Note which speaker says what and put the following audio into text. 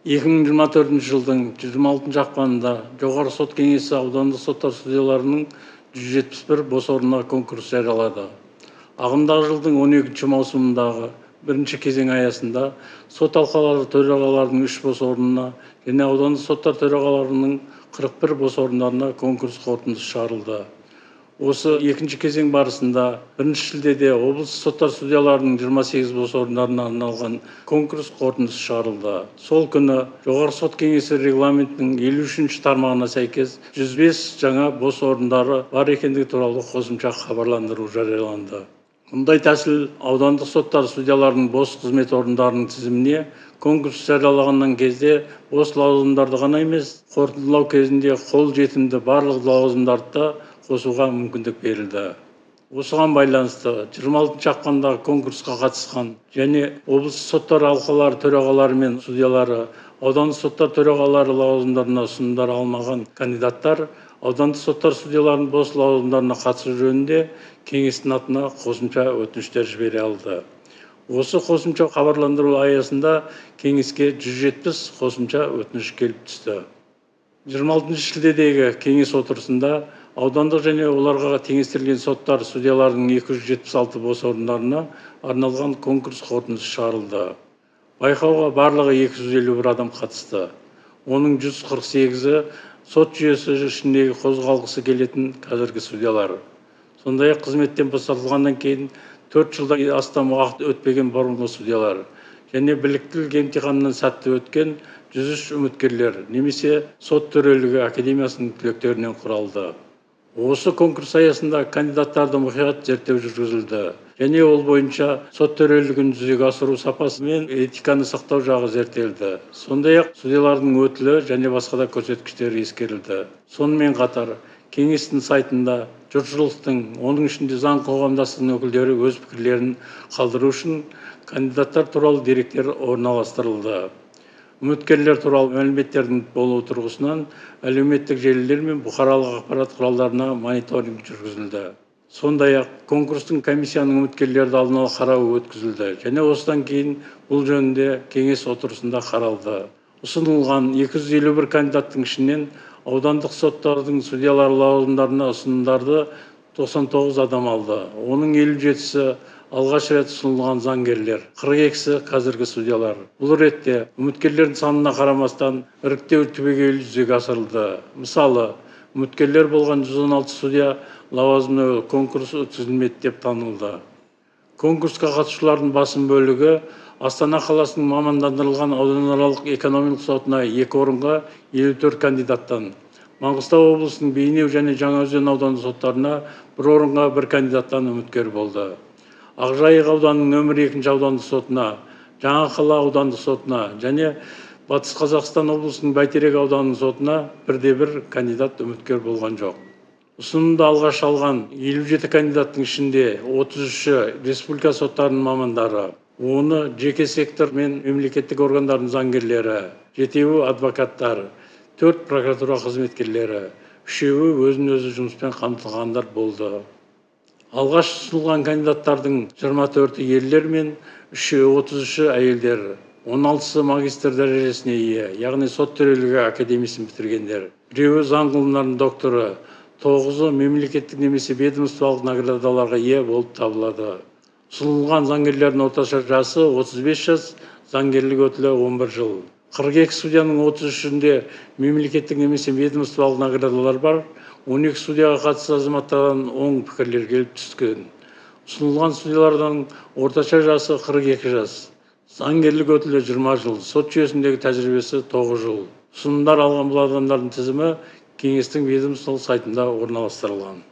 Speaker 1: 2024 жылдың 26 ақпанында Жоғарғы сот кеңесі аудандық соттар судьяларының 171 бос орнына конкурс жариялады. Ағымдағы жылдың 12 маусымындағы бірінші кезең аясында сот алқалары төрағаларының 3 бос орнына және аудандық соттар төрағаларының 41 бос орындарына конкурс қорытындысы шығарылды. Осы екінші кезең барысында 1 шілдеде облыс соттар судьяларының 28 бос орындарына арналған конкурс қорытындысы шығарылды. Сол күні Жоғарғы сот кеңесі регламентінің 53 тармағына сәйкес 105 жаңа бос орындары бар екендігі туралы қосымша хабарландыру жарияланды. Мұндай тәсіл аудандық соттар судьяларының бос қызмет орындарының тізіміне конкурс жариялағаннан кезде бос лауазымдарды ғана емес, қорытындылау кезінде қол жетімді барлық лауазымдарды да қосуға мүмкіндік берілді. Осыған байланысты 26 ақпандағы конкурсқа қатысқан және облыс соттар алқалары төрағалары мен судьялары, аудандық соттар төрағалары лауазымдарына ұсынымдар алмаған кандидаттар аудандық соттар судьяларының бос лауазымдарына қатысу жөнінде кеңестің атына қосымша өтініштер жібере алды. Осы қосымша хабарландыру аясында кеңеске 170 қосымша өтініш келіп түсті. 26 шілдедегі кеңес отырысында аудандық және оларға теңестірілген соттар судьяларының 276 бос орындарына арналған конкурс қорытындысы шығарылды. Байқауға барлығы 251 адам қатысты. Оның 148-і сот жүйесі ішіндегі қозғалғысы келетін қазіргі судьялар. Сондай-ақ қызметтен босатылғаннан кейін 4 жылдан астам уақыт өтпеген бұрынғы судьялар және біліктілік емтиханынан сәтті өткен 103 үміткерлер немесе сот төрелігі академиясының түлектерінен құралды. Осы конкурс аясында кандидаттарды мұқият зерттеу жүргізілді және ол бойынша сот төрелігін жүзеге асыру сапасы мен этиканы сақтау жағы зерттелді. Сондай-ақ судьялардың өтілі және басқа да көрсеткіштері ескерілді. Сонымен қатар кеңестің сайтында жұртшылықтың, оның ішінде заң қоғамдастығының өкілдері өз пікірлерін қалдыру үшін кандидаттар туралы деректер орналастырылды. Үміткерлер туралы мәліметтердің болуы тұрғысынан әлеуметтік желілер мен бұқаралық ақпарат құралдарына мониторинг жүргізілді. Сондай-ақ конкурстың комиссияның үміткерлерді алдын ала қарауы өткізілді және осыдан кейін бұл жөнінде кеңес отырысында қаралды. Ұсынылған 251 кандидаттың ішінен аудандық соттардың судьялары лауазымдарына ұсынымдарды 99 адам алды. Оның 57-сі алғаш рет ұсынылған заңгерлер, 42-сі қазіргі судьялар. Бұл ретте үміткерлердің санына қарамастан іріктеу түбегейлі жүзеге асырылды. Мысалы, үміткерлер болған 116 судья лауазымына конкурс өткізілмеді деп танылды. Конкурсқа қатысушылардың басым бөлігі Астана қаласының мамандандырылған ауданаралық экономикалық сотына 2 орынға 54 кандидаттан, Маңғыстау облысының Бейнеу және Жаңаөзен аудандық соттарына 1 орынға 1 кандидаттан үміткер болды. Ақжайық ауданының нөмір 2 аудандық сотына, Жаңақала аудандық сотына және Батыс Қазақстан облысының Бәйтерек ауданының сотына бірде-бір кандидат үміткер болған жоқ. Ұсынымды алғаш алған 57 кандидаттың ішінде 33-і республика соттарының мамандары, 10-ы жеке сектор мен мемлекеттік органдардың заңгерлері, 7-еуі адвокаттар, 4 прокуратура қызметкерлері, 3-еуі өзін-өзі жұмыспен қамтылғандар болды. Алғаш ұсынылған кандидаттардың 24-і ерлер мен 33-і әйелдер, 16-сы магистр дәрежесіне ие, яғни сот төрелігі академиясын бітіргендер, біреуі заң ғылымдарының докторы, 9-ы мемлекеттік немесе ведомстволық наградаларға ие болып табылады. Ұсынылған заңгерлердің орташа жасы 35 жас, заңгерлік өтілі 11 жыл. 42 судьяның 33-інде мемлекеттік немесе ведомстволық наградалар бар, 12 судьяға қатысты азаматтардан оң пікірлер келіп түскен. Ұсынылған судьялардың орташа жасы 42 жас, заңгерлік өтілі 20 жыл, сот жүйесіндегі тәжірибесі 9 жыл. Ұсынымдар алған бұл адамдардың тізімі кеңестің ведомстволық сайтында орналастырылған.